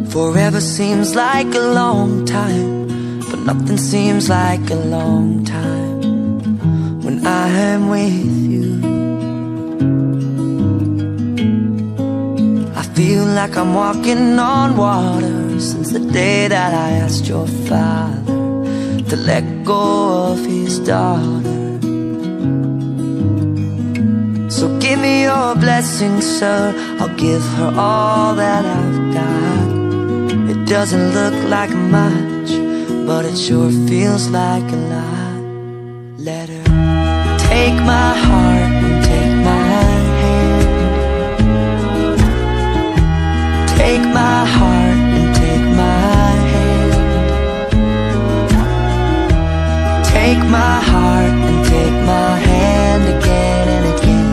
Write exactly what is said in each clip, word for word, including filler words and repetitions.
Forever seems like a long time, but nothing seems like a long time when I am with you. I feel like I'm walking on water since the day that I asked your father to let go of his daughter. So give me your blessing, sir. I'll give her all that I've got. It doesn't look like much, but it sure feels like a lot. Let her take my heart and take my hand. Take my heart and take my hand. Take my heart and take my hand again and again.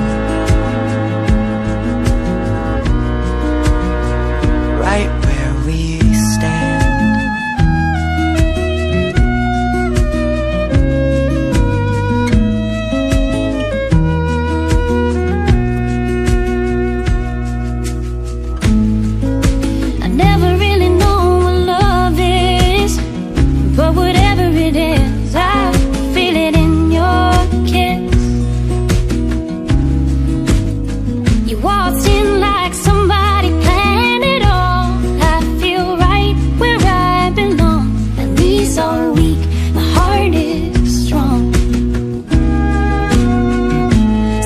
Right where we stand. I never really know what love is, but whatever it is, I feel it in your kiss. You waltz in like somebody planned it all. I feel right where I belong. My knees are weak, my heart is strong.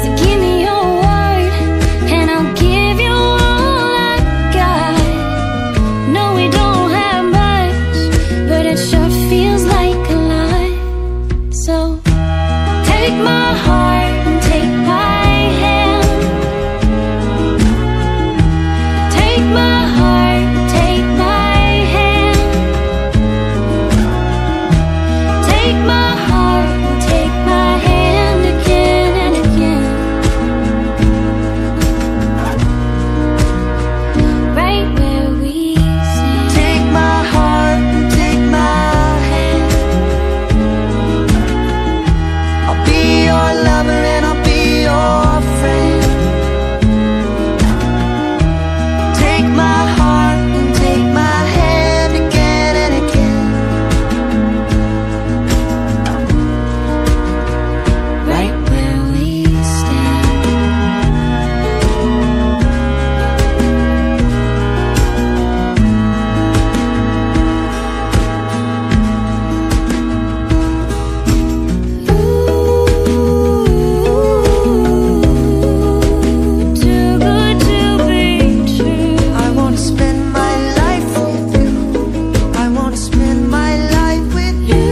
So give me your word, and I'll give you all I got. No, we don't have much, but it sure feels like a lot. So take my heart and take my hand. Take my heart and take my hand. Take my heart and take my hand again and again. Right where we stand. Take my heart and take my hand. I'll be your lover and I'll be your friend. Take my heart and take my hand again and again. Right where we stand. Too good to be true. I wanna spend my life with you. I wanna spend my life with you.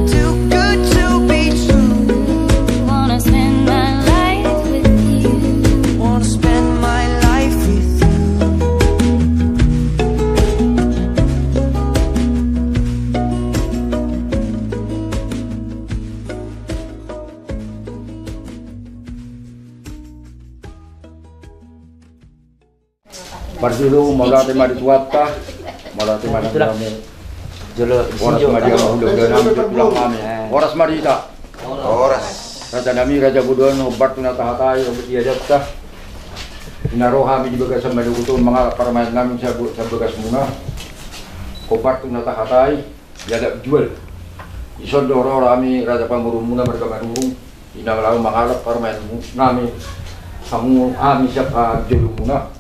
Too good to be true. Wanna spend my life with you. Wanna spend my life with you. Parjolo, mauliate ma di Tuhanta, mauliate ma di Tuhanta. Jolo, horas ma di hamu hulahula nami, tulang nami. Eh. Horas ma di hita. Horas. Raja nami, Raja Buduan, hombar tu na tahatai, hombar tu adat. Di na ro hami di bagasan Maluku tu mangalap parumaen nami, sabu-, sabagas muna. Hombar tu na tahatai. Jala jual. Dison do ro hami raja pamoruonmuna marga Manurung. Di na laho mangalap parumaen nami. Hamu, hami siap, ah, jolomuna.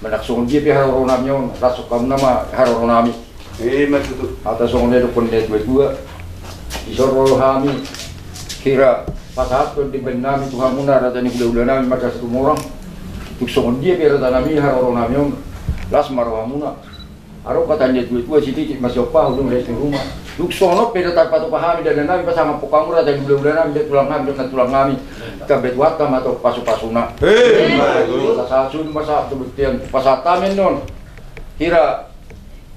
Manang songon dia pe haroro nami on, las hamuna ma haroro nami. Ima tutu. Hata songon na nidokkon ni natuatua. Dison ro hami. Hira pasahathon demban nami tu hamuna raja ni hulahula nami marga Situmorang. Tung songon dia pe raja nami haroro nami on. Las ma rohamuna. Adong hata ni natuatua, sititi ma siompa, ujung lehe ni ruma. Tung songon on pe do tarpatupa hami, dalan nami pasangaphon hamu raja ni hulahula nami, dohot tulang nami, dohot nantulang nami. Gabe Tuhanta ma tong pasupasuna. Ima tutu. Pasahat sude ma sahat tu bontean, pasahat hami annon. Hira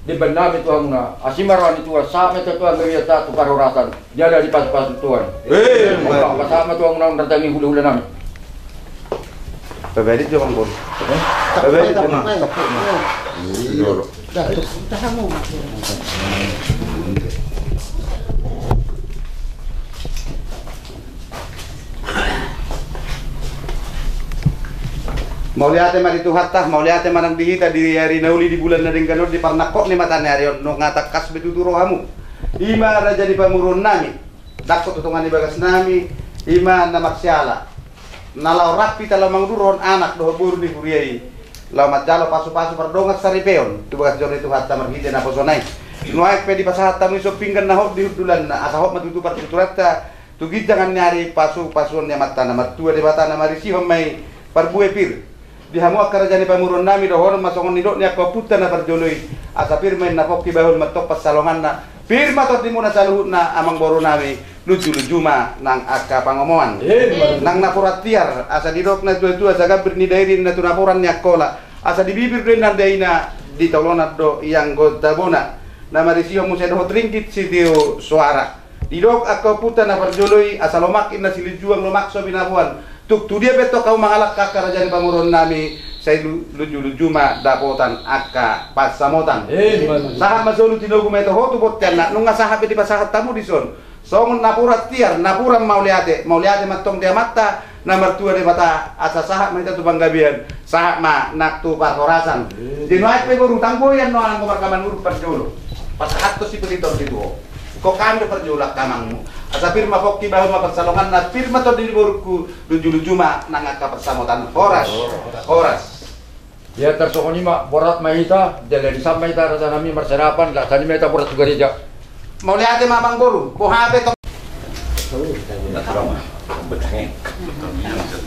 demban nami tu hamuna, asi ma roha ni Tuhan, sahat ma tu Tuhan, gabe ia tu parhorasan. Jala dipasupasu Tuhan. Ima tutu. Pasahat ma tu hamuna on raja ni hulahula nami. Babarit jo, Bang Bor. Eh? Babarit jo, Bang. Tepuk, Bang. Iya. Dah, tepuk. Tahan, Bang. Mauliate ma di Tuhanta, mauliate ma nang di hita di ari na uli di bulan na denggan on, di parnangkok ni mata ni ari on, nunga tangkas be tutu rohamu. I ma raja ni pamoruon nami, dangkot tu tonga ni bagas nami, i ma na marsiala. Na laho rap hita laho manguruhon anak dohot boru ni huria i, laho manjalo pasu-pasu pardongan saripeon tu bagas joro ni Tuhanta marhite naposona i. Nuaeng pe dipasahat hamu dison pinggan na hot di hundulanna, asa hot ma tutu partuturanta tu ginjang ni ari pasu-pasuon ni Amanta na martua Debata, na marisihon ma i parbue pir. Di hamu angka raja ni pamoruon nami, dohonon ma songon nidok ni angka ompunta na parjolo i, asa pir ma inna pongki bahul ma tong pansalonganna. Pir ma tondimuna saluhutna, amangboru nami, lunju-lunju ma nang angka pangomoan. Nang napuran tiar, asa didok na tua-tua, sagambir ni dairi na tu napuran ni Angkola, asa di bibir do inna daina, di tolonan do ianggo tabona. Na marisihon muse dohot ringgit sitio soara. Didok angka ompunta na parjolo i, asa lomak inna silinjuang, lomak so binaboan. Tung tu dia pe tong hamu mangalangka, angka raja ni pamoruon nami, sai lu-, lunju-lunju ma dapotan angka pansamotan. Sahat ma solu, tinogu ma i tu ho tu bonteanna, nunga sahat be dipasahat hamu dison songon napuran tiar, napuran mauliate, mauliate ma tong di Amanta na martua Debata, asa sahat ma hita tu panggabean, sahat ma nang tu parhorasan. Di nuaeng pe boru, ndang boi annon anggo marhaha manurut parjolo. Pasahathon sipelita on di tu ho. Ingkon hami do parjolo angka amangmu. Asa pir ma pongki, bahul ma pansalonganna, pir ma tondi ni borungku, lunju-lunju ma nang angka pansamotan. Horas. Horas. Ia tarsongon i ma, borat ma hita, jala disamma hita raja nami marserapan, laos tani ma hita borat tu gareja. Mauliate ma amangboru, boha pe tong. Tulang i,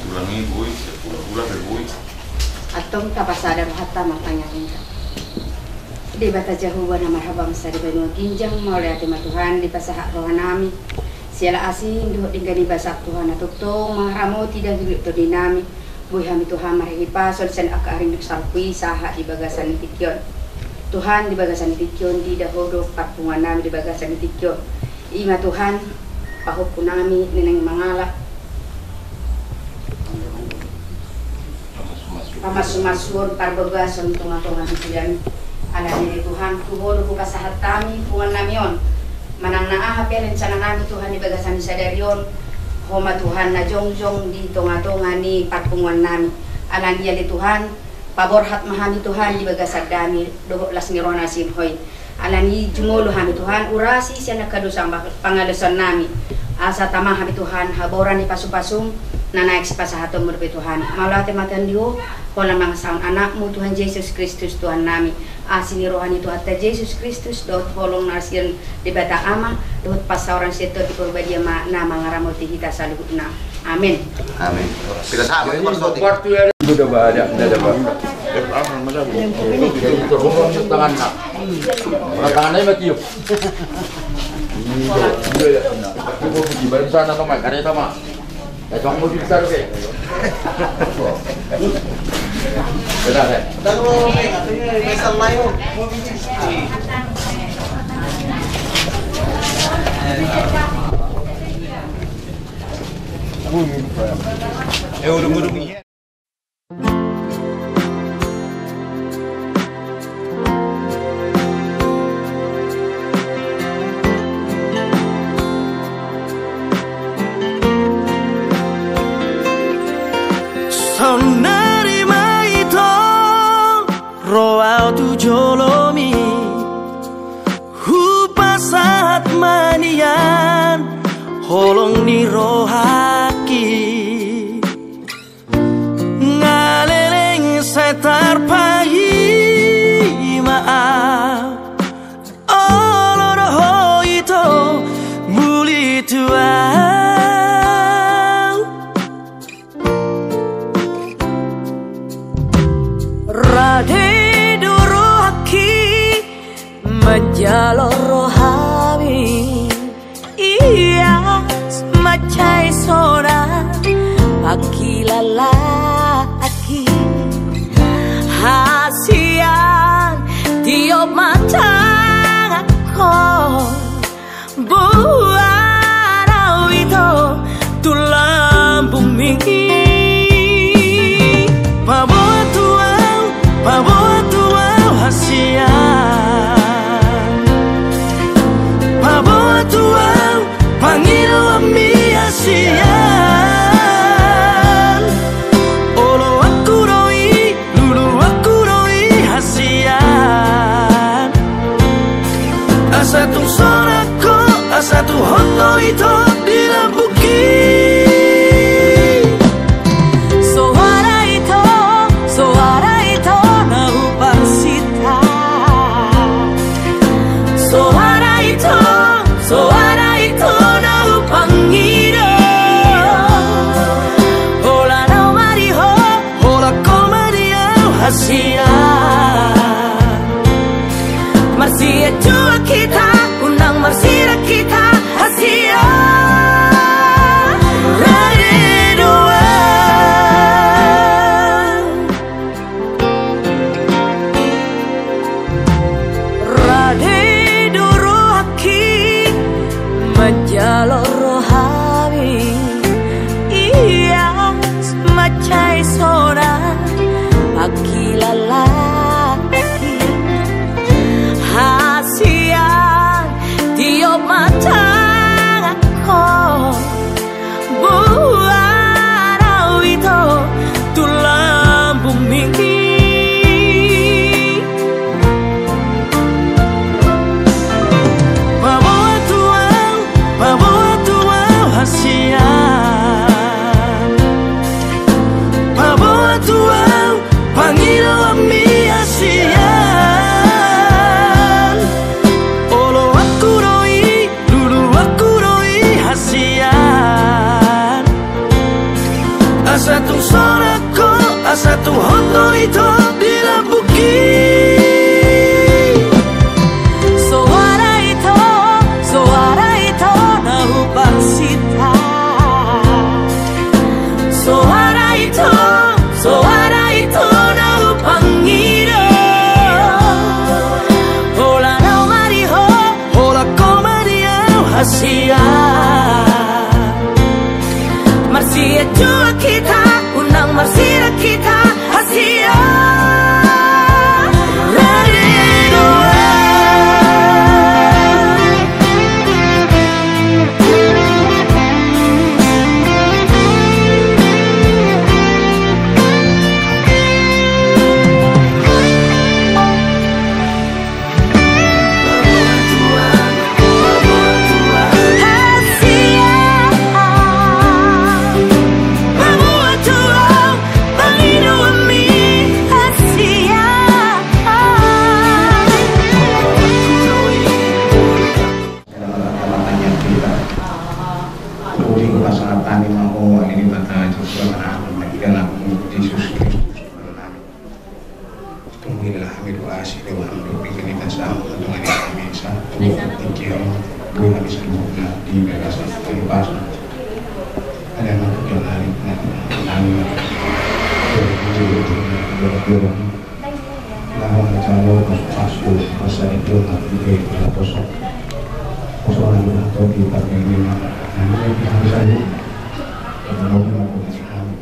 tulang i boi, tulang i boi. Antong tapasada rohanta martangiang hita. Debata Jahowa na marhabangsa di banua ginjang, mauliate ma Tuhan dipasahat roha nami. Siala asi dohot denggan ni basa Tuhan na tongtong mangaramoti dohot tondi nami. Boi hami Tuhan marhipason sian angka ari na salpu i sahat di bagasan ni tingki on. Tuhan, di bagasan ni tingki on, diida Ho do parpunguan nami di bagasan ni tingki on. I ma Tuhan, pahompu nami na naeng mangalap pamansu-mansuon parbagason tonga-tonga ni sidang. Alani i Tuhan, tu Ho do hupasahat hami punguan nami on. Manang na aha pe rencana nami Tuhan di bagasan ni sadari on, Ho ma Tuhan na jongjong di tonga-tonga ni parpunguan nami. Alani i ale Tuhan, paborhat ma hami Tuhan di bagasan dame dohot las ni roha na sian Ho i. Alani i jumolo hami Tuhan, urasi sian angka dosa pangalaosion nami. Asa tama hami Tuhan haboran ni pasu-pasum na naeng sipasahatonmu dope Tuhan. Mauliate ma Tuhan di Ho, Ho na mangasahon Anakmu Tuhan Jesus Kristus Tuhan nami. Asi ni roha ni Tuhanta Jesus Kristus dohot holong na sian Debata Ama dohot pansaoran sian Tondi Parbadia ma na mangaramoti hita saluhutna. Amin. Amin. Kita sama. Jadi, seperti itu. Udah, Pak, ada, ada, ada, Pak. Jadi, terhubung tangan, Pak. Tangan aja mati, yuk. Iya, iya, iya. Coba di balik sana, Pak, karena sama. Ya, cuma mau bisa, oke. Benar, ya? Saonnari ma ito ro au tu jolomi, hupasahat ma nian holong ni rohangki. Nga leleng sai tarpaima au, olo do ho ito muli tu au. Rade do rohangki manjalo rohami, ias mansai sonang pangkilalaanki. Hasian tiop ma tanganhon, boan au ito tu lambungmi. Tuhan, pangidoanmi hasian. Oloanku do i, luluanku do i hasian. Asa tung sonang ho, asa tung hot do ito di lambungki. Soara ito, soara ito na hupasinta. Soara ito, soara ito na hupangido. Holan au ma di ho, holan ho ma di au hasian. Marsianjuan hita, unang marsidak hita, hasian. Uli pasahat hami ma ho ale Debata, jala pasahat hami ma ho ale Anakmu Jesus Kristus. Amen. Tung dilehon hami do asi, dilehon hami do pinggan, asa tung dilehon hami sahat tu tingki on, boi hami saluhutna di bagasan hahipason. Ada na tu jalari na tu nami. Laho manjalo pasupasu, pasada tu hami di poso. Poso na tu hami di parmingguan. Hami di hami saluhut. Hami di hami.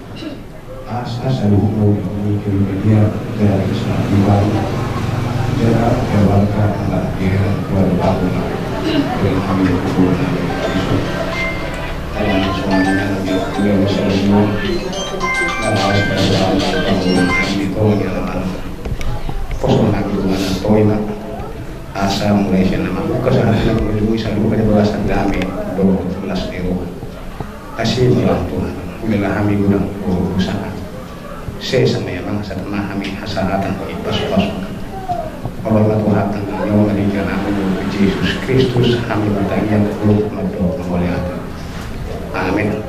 Asa saluhutna uli ni keluarga dia, jala asa iban, jala keluarga anak dia, keluarga panggung. Dengan kami berkumpul dengan Yesus. Ada anak suaminya lagi, dia bisa berjuang. Dan harus berjuang, panggung kami itu, ya, anak. Kosong lagi, dua anak, toy, nak. Asa mulai sian na mamungka sahat na mulai saluhut, ada bagasan dame dohot las ni roha. Asi ma Tuhan, uli hami godang urusan. Sesa ma ia, mangasak ma hami hasahatan, i pasupasu. Olo ma Tuhan, tangan nyawa ma di Anakmu Jesus Kristus, hami martangiang, dohot mandok mauliate. Amen.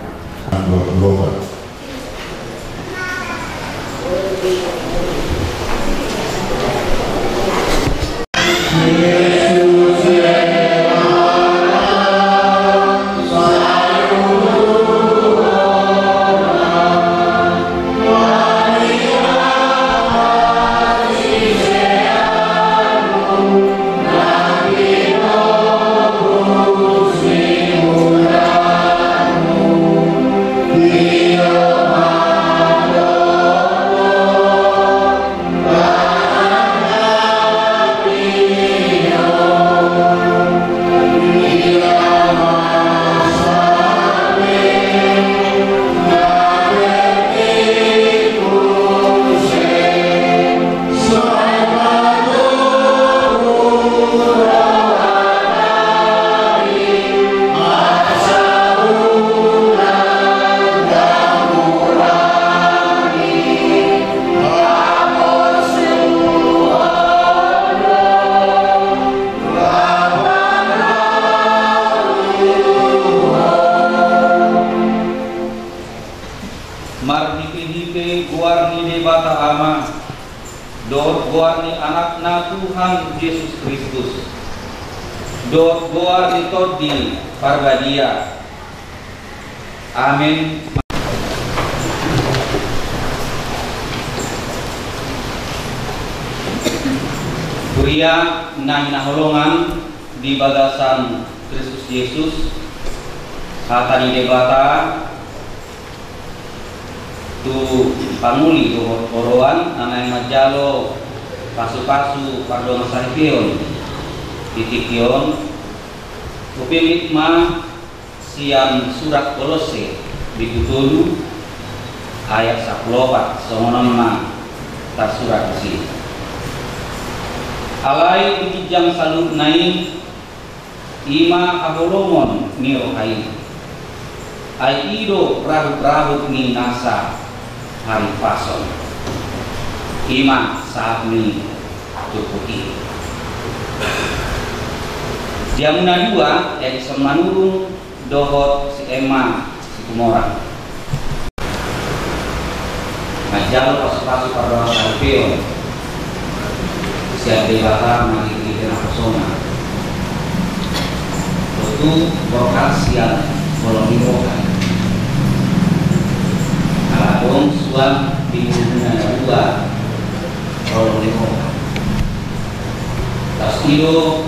Marhitehite goar ni Debata Ama, dohot goar ni Anakna Tuhan Jesus Kristus, dohot goar ni Tondi Parbadia. Amen. Huria na hinaholongan di bagasan Kristus Jesus, hata ni Debata tu pangoli dohot oroan na naeng manjalo pasupasu pardongansaripeon di tingki on, hupillit ma sian surat Kolosse bindu tolu ayat sampulu opat, songon on ma tarsurat disi. Alai di ginjang saluhutna i, i ma haholomon ni roha i. Ai i do rahutrahut ni nasa hahipason. I ma sahat ni turpuk i. Di hamu na dua, Edison Manurung dohot si Emma Situmorang, manjalo pasupasu pardongan saripeon sian Debata marhitehite naposona. Tontu borhat sian holong ni roha. Ala adong suan di ngoluna na dua holong ni roha. Laos i do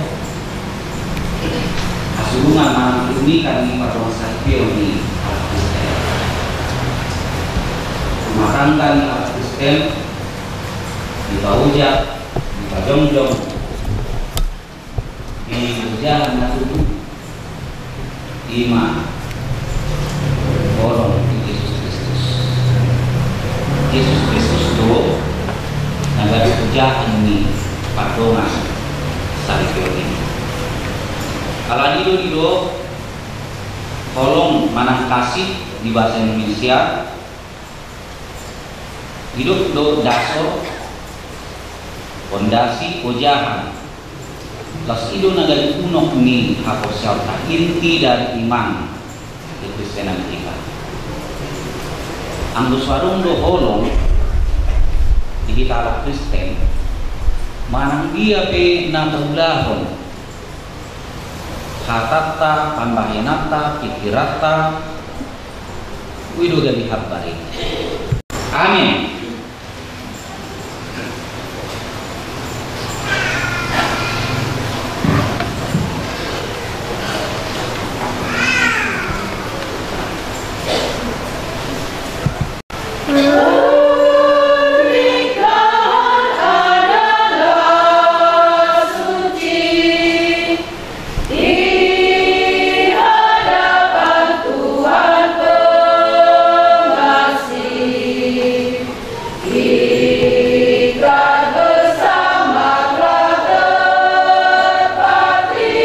hasurungan manang keunikan ni pardongan saripeon ni halak Kristen. Rumah tangga ni halak Kristen dipaojak, dipajongjong di ojahan na tutu, i ma holong ni Jesus Kristus. Jesus Kristus do na gabe ojahan ni pardongan saripeon i. Alani do didok holong manang kasih di bahasa Indonesia, didok do dasor, pondasi, ojahan. Laos i do na gabe unok ni haporseaonta, inti dari iman di Kristen hita. Anggo so adong do holong di hita halak Kristen, manang dia pe na taulahon, hatanta, pambahenanta, pikiranta, i do gabe hambar i. Amin. Pernikahan adalah suci di hadapan Tuhan Pengasih. Ikat bersama telah terpatri,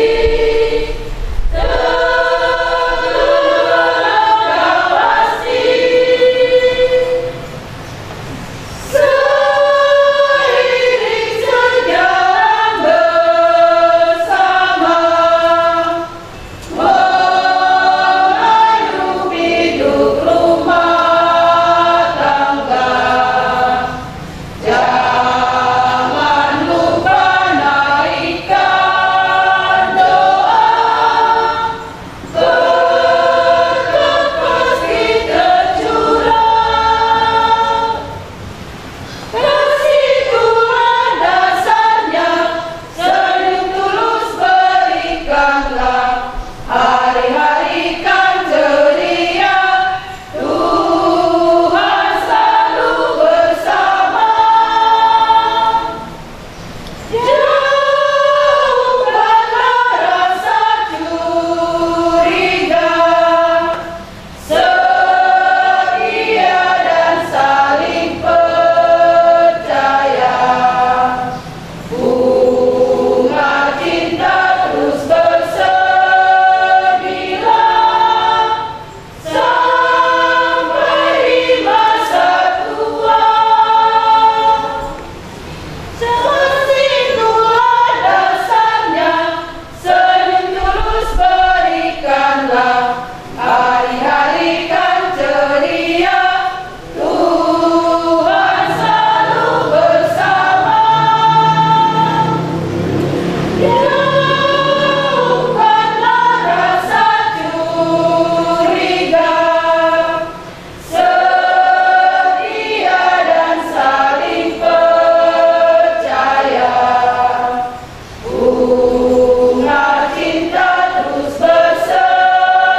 telah pasti. Seiring sejalan bersama, mengayuh hidup rumah tangga. Jangan lupa naikkan doa, berkat pasti tercurah. Kasih Tuhan dasarnya, senyum tulus berikanlah, hari-hari kan ceria, Tuhan selalu bersama. Jauhkanlah rasa curiga, setia dan saling percaya. Bunga cinta terus bersemilah sampai di masa tua. Kasih Tuhan dasarnya, senyum tulus berikanlah, hari-hari kan ceria, Tuhan selalu bersama. Jauhkanlah rasa curiga, setia dan saling percaya. Bunga cinta terus bersemilah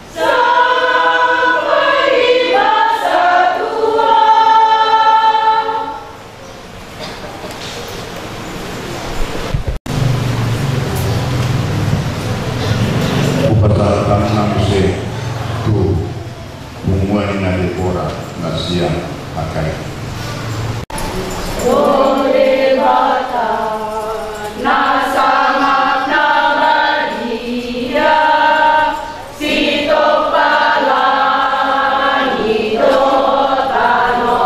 sampai di masa tua. Hupasahat hamu muse tu punguan ni na Debora na sian Hagai. O Debata, na sangap na badia, sitopa langit dohot tano.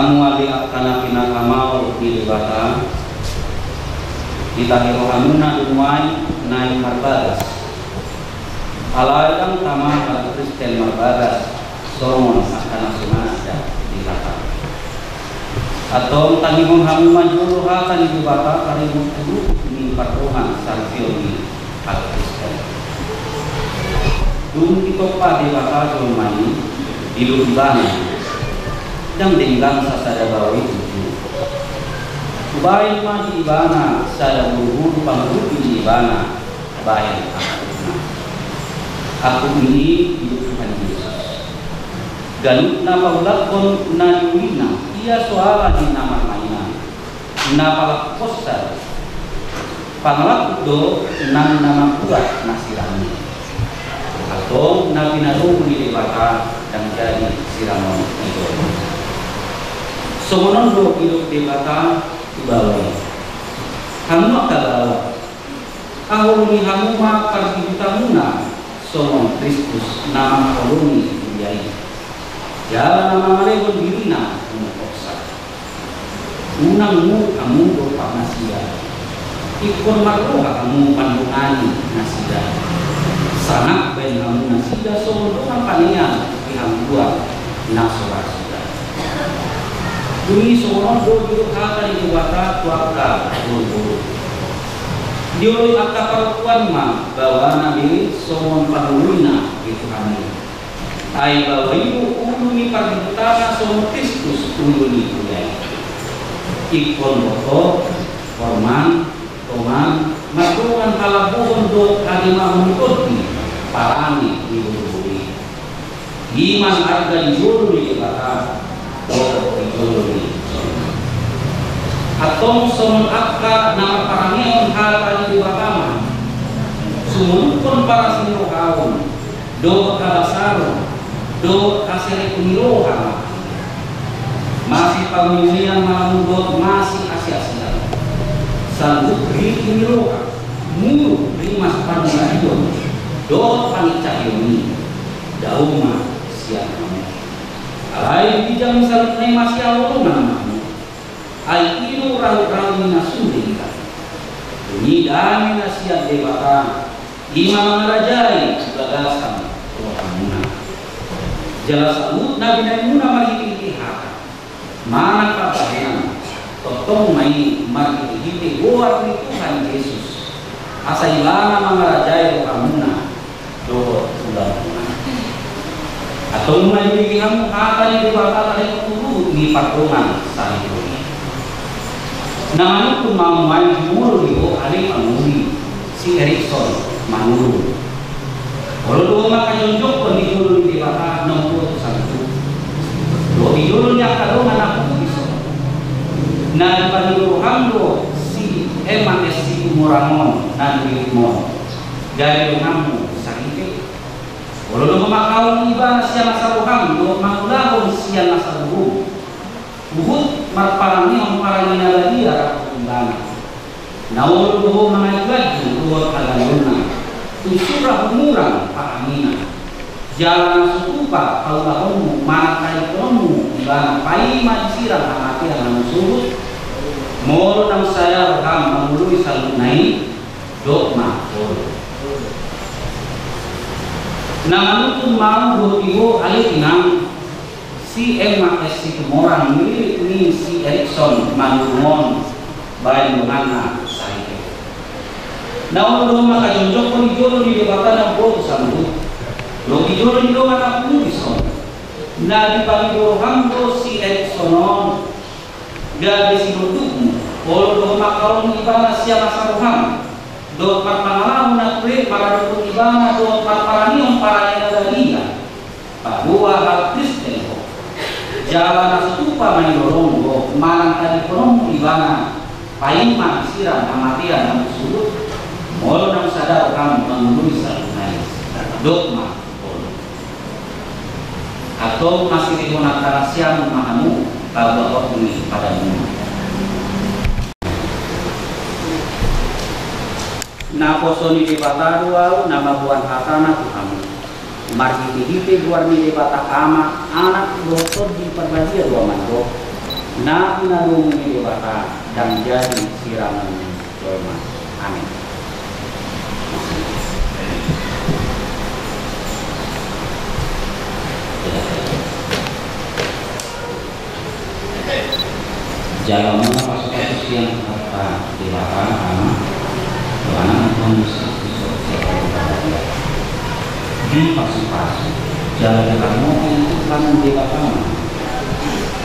Hamu ale angka na pinarhamaol ni Debata, ditahi rohamuna do nuaeng naeng marbagas. Alai ndang tama halak Kristen marbagas songon angka na so masa di hata. Antong tangihon hamu ma jolo hata ni Debata taringot tu ruhut ni pardongansaripeon ni halak Kristen. Dung ditompa Debata jolma i, didok Ibana, ndang denggan sasada baoa i tutu. Hubahen ma di Ibana sada boru-boru pangurupi ni Ibana bahen angkupna. Angkup ni i didok Tuhan Jesus. Ganup na paulakhon na niulina, ia so ala ni na marmainan. Na palakuhonsa, pangalangkup do nang na mambuat na siran i. Antong na pinadomu ni Debata ndang jadi sirangon i do. Songon on do didok Debata tu baoa i. Hamu angka baoa, haholongi hamu ma pardihutamuna songon Kristus na manghaholongi huria i. Jala na mangalehon dirina mangolhonsa. Unang muruk hamu dompak nasida. Ingkon marroha hamu mandongani nasida. Sangap baen hamu nasida songon dongan panean di hangoluan na so ra suda. Dung i songon on do didok hata ni Debata tu angka boru-boru. Dioloi angka parompuan ma baoana be songon pangoloi di Tuhan i. Ai baoa i do ulu ni pardihutana songon Kristus ulu ni huria i. Ingkon boto, horman, tongan, mardongan halambohon dohot hajumahon ni tondi, parange ni boru-boru i. I ma na arga di jolo ni Debata dohot di jolo ni jolma. Antong songon angka na marparangehon hata ni Debata ma, sumolukhon parasinirohaon dohot habasaron dohot haserepon ni roha ma. Masipamunean ma hamu dohot masiasiasian. Sanggup riki ni roha, muruk rimas panungarion dohot panginsaion i. Dao ma sian hamu. Alai di ginjang ni saluhutna i masihaholongan ma hamu. Ai i do rahut-rahut ni na sumurung. Dung i dame na sian Debata, i ma mangarajai di bagasan rohamuna. Jala saluhut na binaenmuna marhitehite hata manang parbahenan, tongtong ma i marhitehite goar ni Tuhan Jesus, asa Ibana mangarajai rohamuna dohot ulaonmuna. Antong ma dibege hamu hata ni Debata taringot tu ruhut ni pardongansaripeon i. Na manungkun ma hamu nuaeng di jolo ni ho ale pangoli, si Erikson Manurung. Olo do ho mangkajongjongkon di jolo ni Debata na umboto sanggup. Dohot di jolo ni angka dongan na pungu dison. Na dipangido roham do si Emma S Situmorang on na nilitmon. Gabe donganmu saripe. Olo do ho mangkaholongi ibana sian nasa roham dohot mangulahon sian nasa gogo. Huhut marparangehon parange na badia rap dohot ibana. Na olo do ho manganju-anju dohot hagaleonna. Tung sura humurang parangena. Jala na so tupa paulahonmu manang tadingkononmu ibana paima disirang hamatean hamu suhut. Molo naung sada roham mangoloi saluhutna i, dok ma olo. Na manungkun ma ahu dohot di ho ale inang, si Emma S Situmorang nililit ni si Erikson Manurung on baen donganna saripe. Na olo do ho mangkajongjongkon di jolo ni Debata na umboto sanggup. Dohot di jolo ni dongan na pungu dison. Na dipangido roham do si Erikson on gabe sinondukmu. Olo do ho mangkaholongi ibana sian nasa roham dohot marpangalaho na ture maradophon ibana dohot marparangehon parange na badia. Paboa halak Kristen ho. Jala na so tupa mangido roham do manang tadingkononmu ibana paima disirang hamatean hamu suhut. Molo naung sada roham mangoloi saluhutna i, dok ma olo. Antong masirihon angka na sian ma hamu paboahon ni padanmuna. Naposo ni Debata do ahu na mamboan hatana tu hamu. Marhitehite goar ni Debata Ama, Anak dohot Tondi Parbadia do ahu mandok. Na pinadomu ni Debata ndang jadi sirangon jolma. Amin. Jalo ma pasupasu sian Debata, Ama, dohot Anak, dohot Roha Kudus. Dipasupasu jala diramoti Tuhan Debata ma,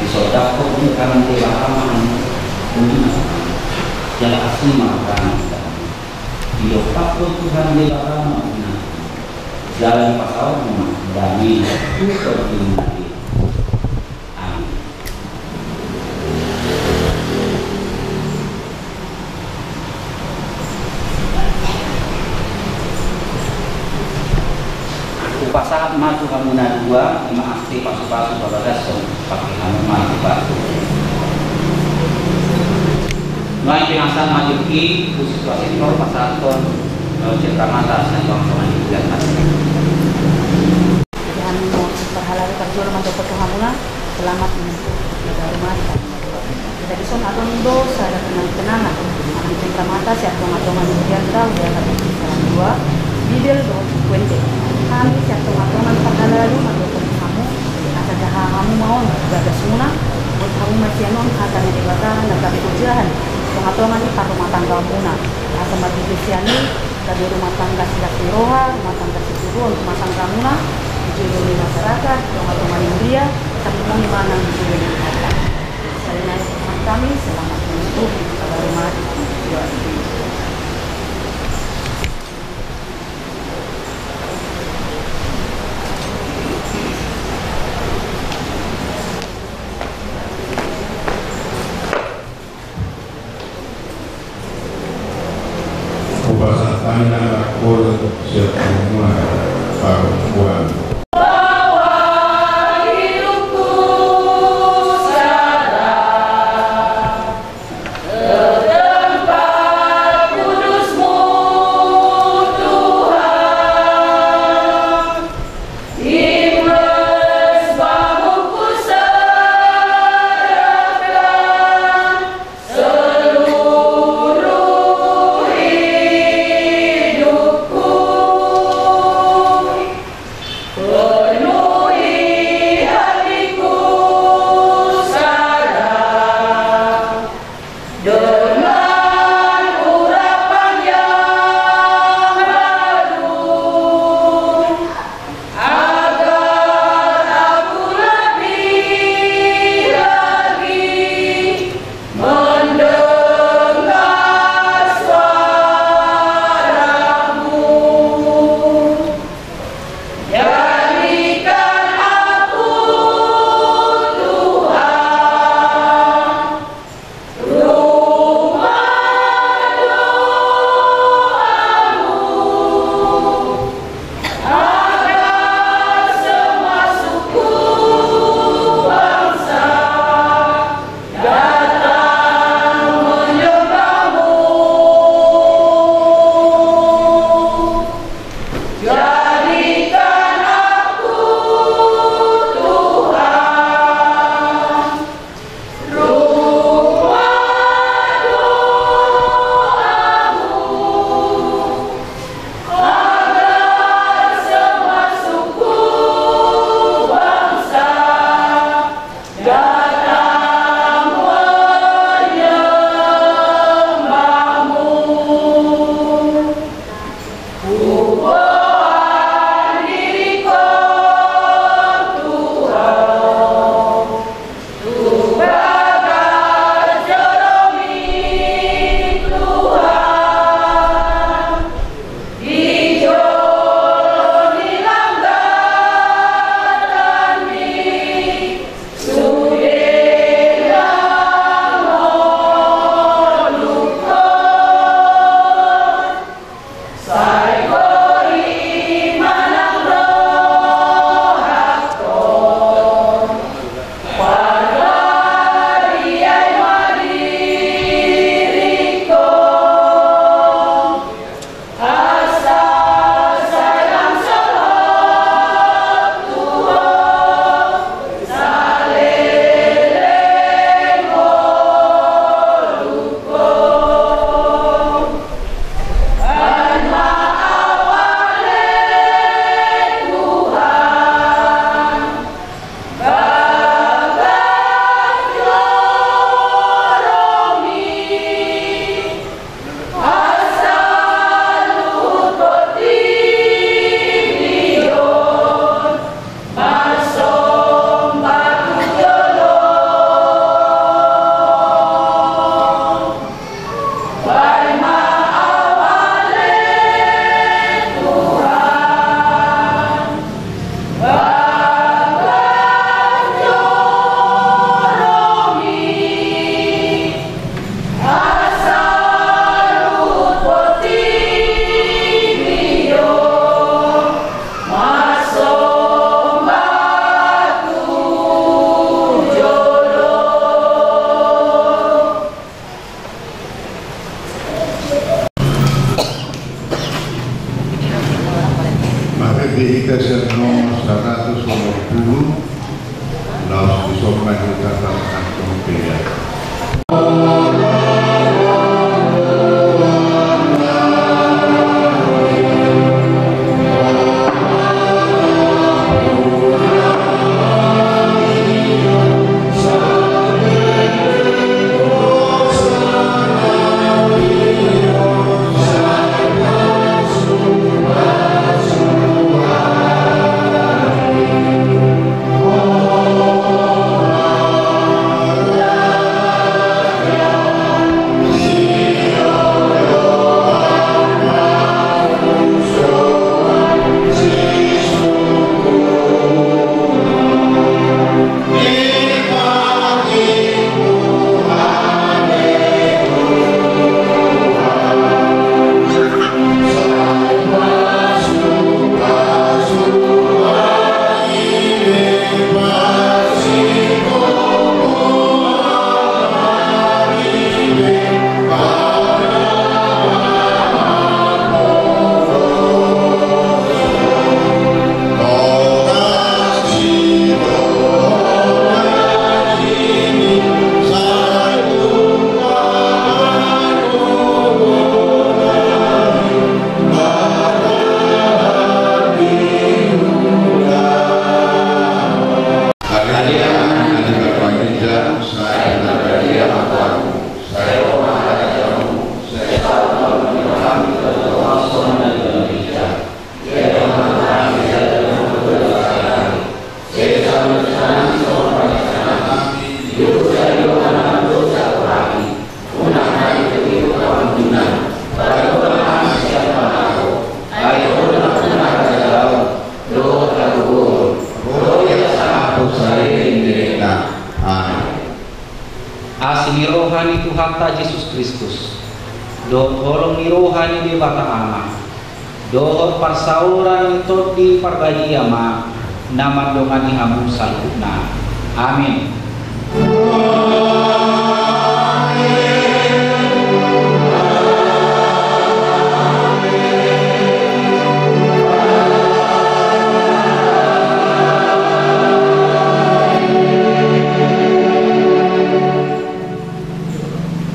disondangkon Tuhan Debata ma hamu, jala asi ma rohana. Didompakkon Tuhan Debata ma, jala dipasaorhon ma dame tu tondimu. Amin. Hupasahat ma tu hamu na dua, ima ate pasupasu pabagason, pake hamu ma tu batu. Nuaeng pinasahat ma tingki, tu situasi tor pasahathon, eh, Cenramata sian tongatonga ni hurianta. Jadi hami ma parhalado parjolo mandok tu hamuna, selamat menempuh ibadah Ramadan. Jadi dison adong do sada kenang-kenangan, Amang Cenramata sian tongatonga ni hurianta, Huria Katolik Islam dua, Bibel dohot Buku Ende. Hami sian tongatonga ni parhalado mandok tu hamu, asa jaha hamu ma on bagasmuna, buat hamu ma sian on hata ni Debata na gabe ojahan tongatonga ni parrumatanggaonmuna. Asa marhite sian i gabe rumah tangga si las ni roha, rumah tangga sitiruon, rumah tanggamuna, di jolo ni masyarakat, tongatonga ni huria, saluhutna ma nang di jolo ni Debata. Sahali nai, hami selamat menempuh ibadah Ramadan. Hupasahat hami nang angka holong sian hamuna parompuan. Asi ni roha ni Tuhanta Jesus Kristus, dohot holong ni roha ni Debata Ama, dohot parsaoran ni Tondi Parbadia ma na mandongani hamu saluhutna. Amin.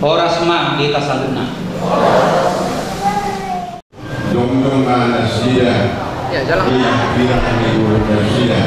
Horas ma di hita saluhutna. Jongjong ma nasida. Ia, jalan. Ia, bilang ni guru nasida.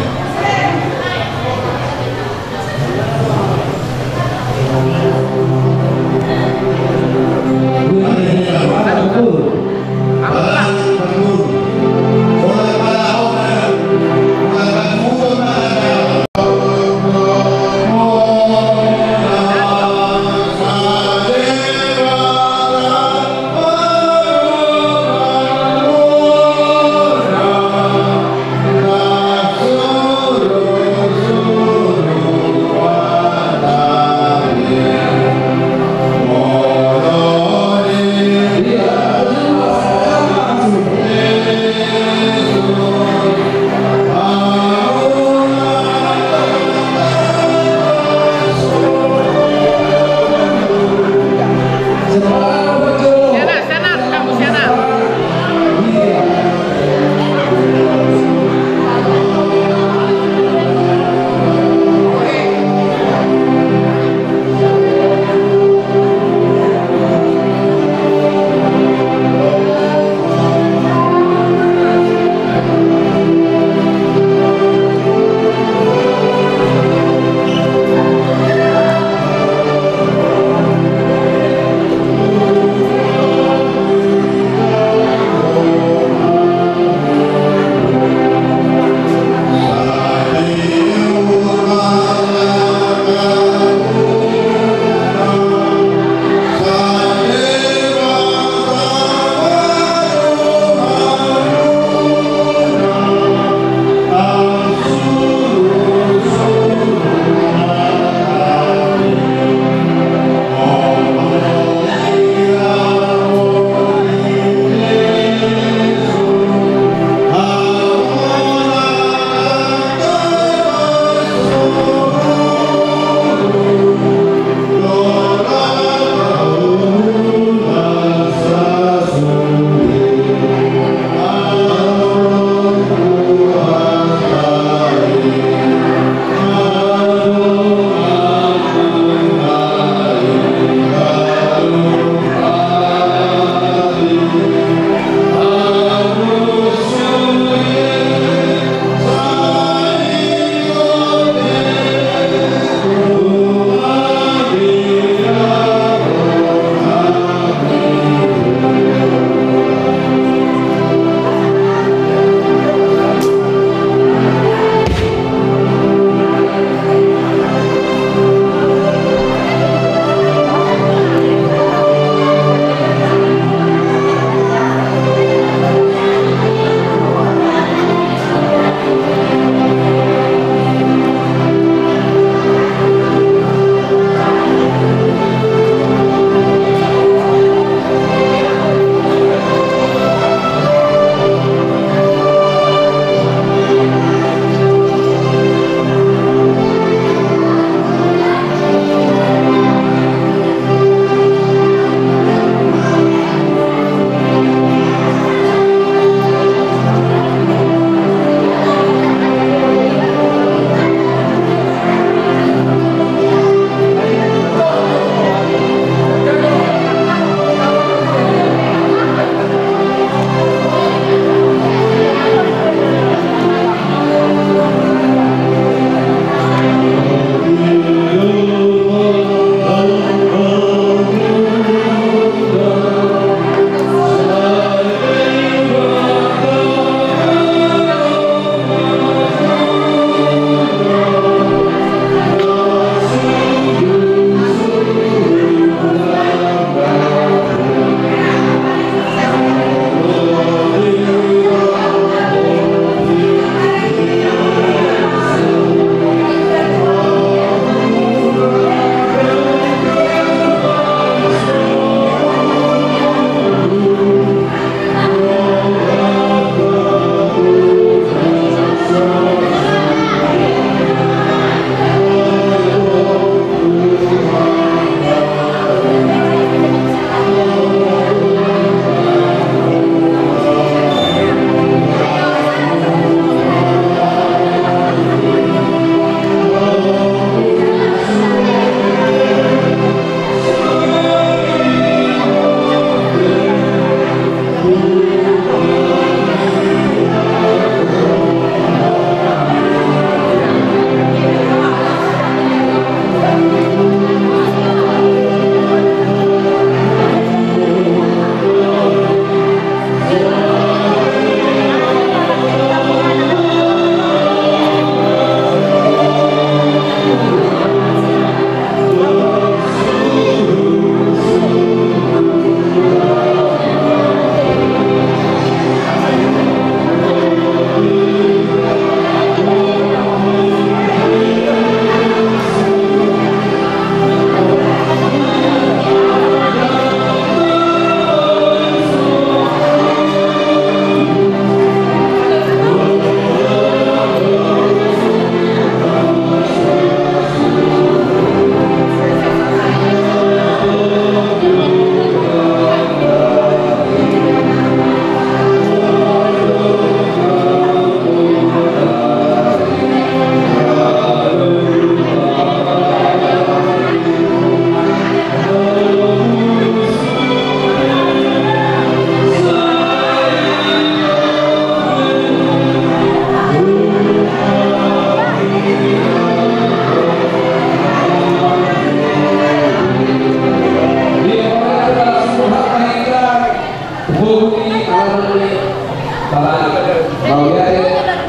Mauliate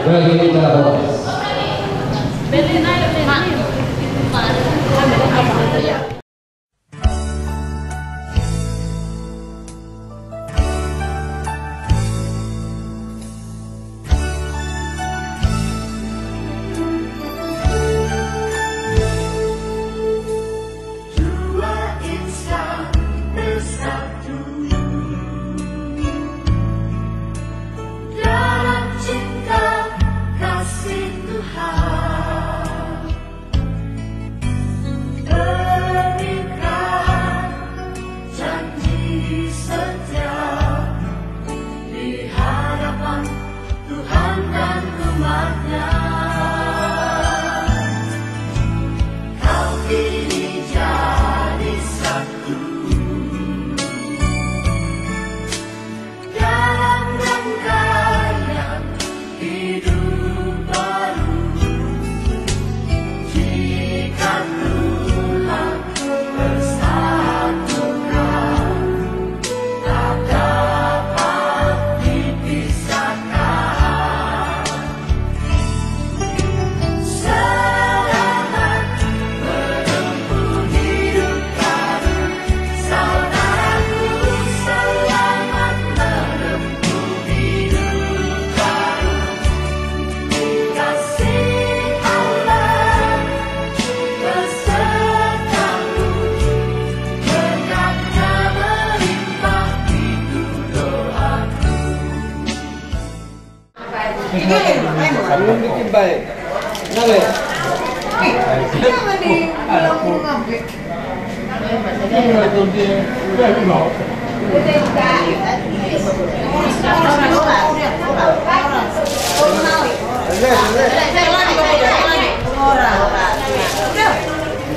bagi Cina Polres. Dua insan bersatu dalam cinta kasih Tuhan. Berikan janji setia di hadapan Tuhan dan umat-Nya. Kau kini jadi satu dalam rangkaian hidup baru. Jika Tuhan bersatukan, tak dapat dipisahkan. Selamat menempuh hidup baru, saudaraku, selamat menempuh hidup baru. Kasih Allah besertamu, berkat-Nya melimpah, itu doaku.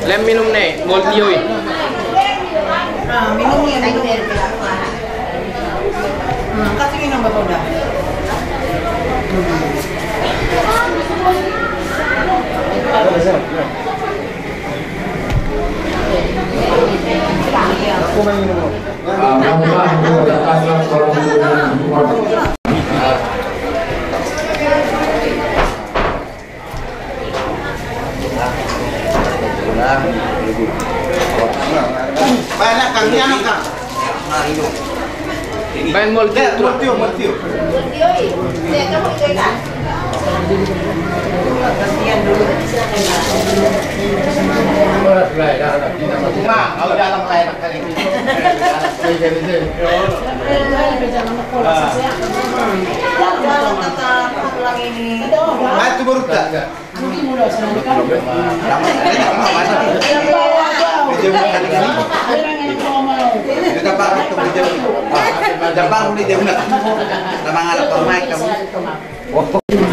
Lem minum ne, Moltio i. Ah, minum ya, minum. Hmm, kasih minum, Bapak, udah. Aku main minum. Baen, Kang, ni anak, Kang. Baen, Moltio. Moltio, Moltio. Ma, au dalam lain kali. Ah, tu baru tak?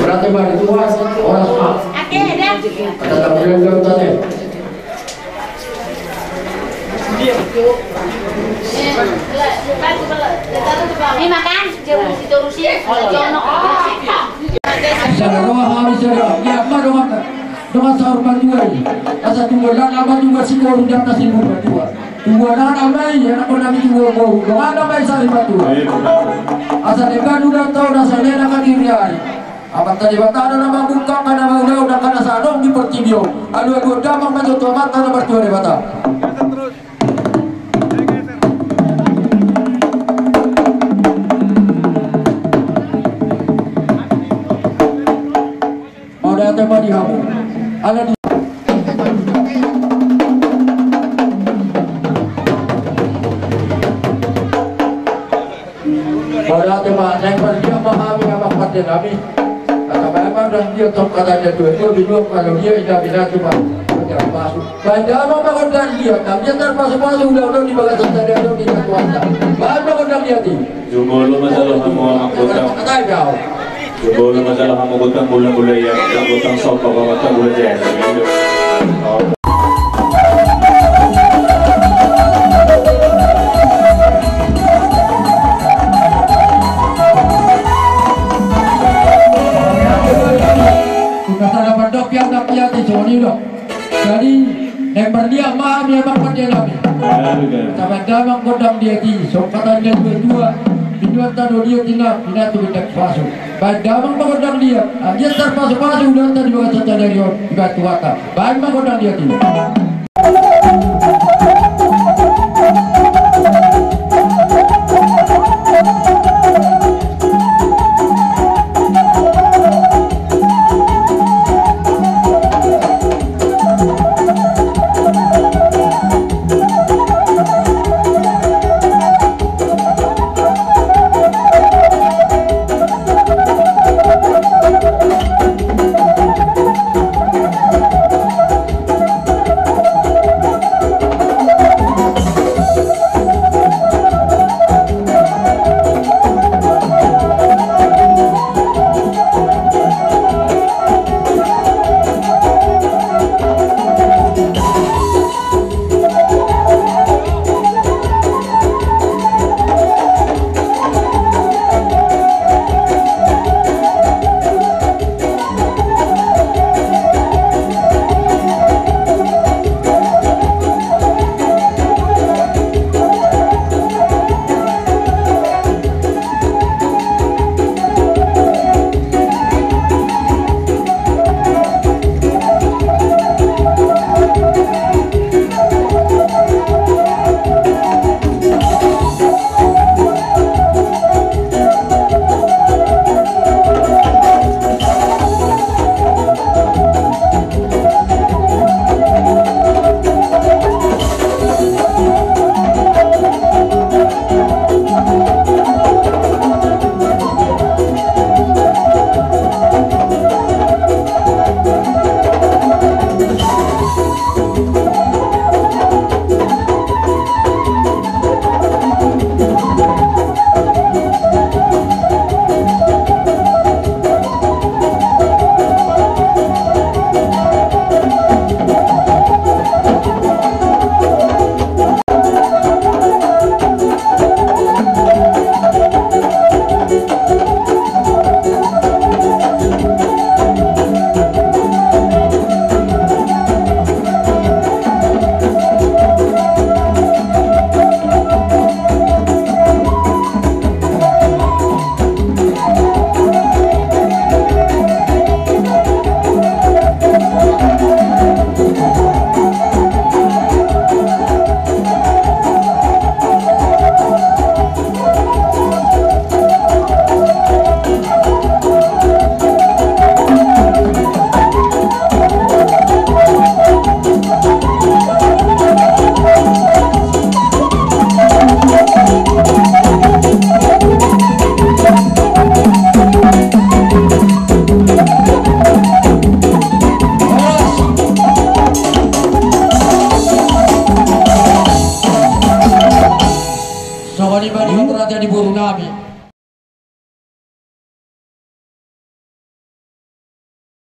Berarti mari tua, orang tua. Ada tak boleh tadi. Ini makan, jauh diterusin. Bisa roha, bisa roha. Dia apa dong? Dongan saur matua i. Asa tumbuan anak matua, sikoru dan nasi matua. Tumbuan anak mai, anak ko nami tua boru. Dongan anak mai sari matua. Asa denggan ulang tahun, asa lelak ka diri ari. Amanta Debata do na mangungkap, na mangulahon angka na saleleng di portibi on. Alu-alu damang ma jo tu Amanta na martua Debata. Mauliate ma di hamu. Ala di. Mauliate ma, naeng mardia ma hami, amang pande nami. Asa baen ma unang dia tong hata ni natuatua, binuat ma laho dia, inna binatu ma. Baen damang ma gondang liat, nang dia tarpasupasu, ulaon on di bagasan sadari on di katuanta. Baen ma gondang liat i. Jumolo ma jalo hamu amang gondang. Jumolo ma jalo hamu gondang, mula-mula ia gondang somba, gondang mula jaya. Sudah sada pandok yang nak lihat di sini dong. Jadi, naeng mardia ma hami, amang pande nami. Asa baen damang gondang liat i, songon hata ni natuatua. Idoanta do liat i na, i na tu gondang pasu. Baen damang ma gondang liat, anggiat tarpasupasu idoanta di bagasan sadari on, dibaen Tuhanta. Baen ma gondang liat i. Songon i ma di raja ni boru nami.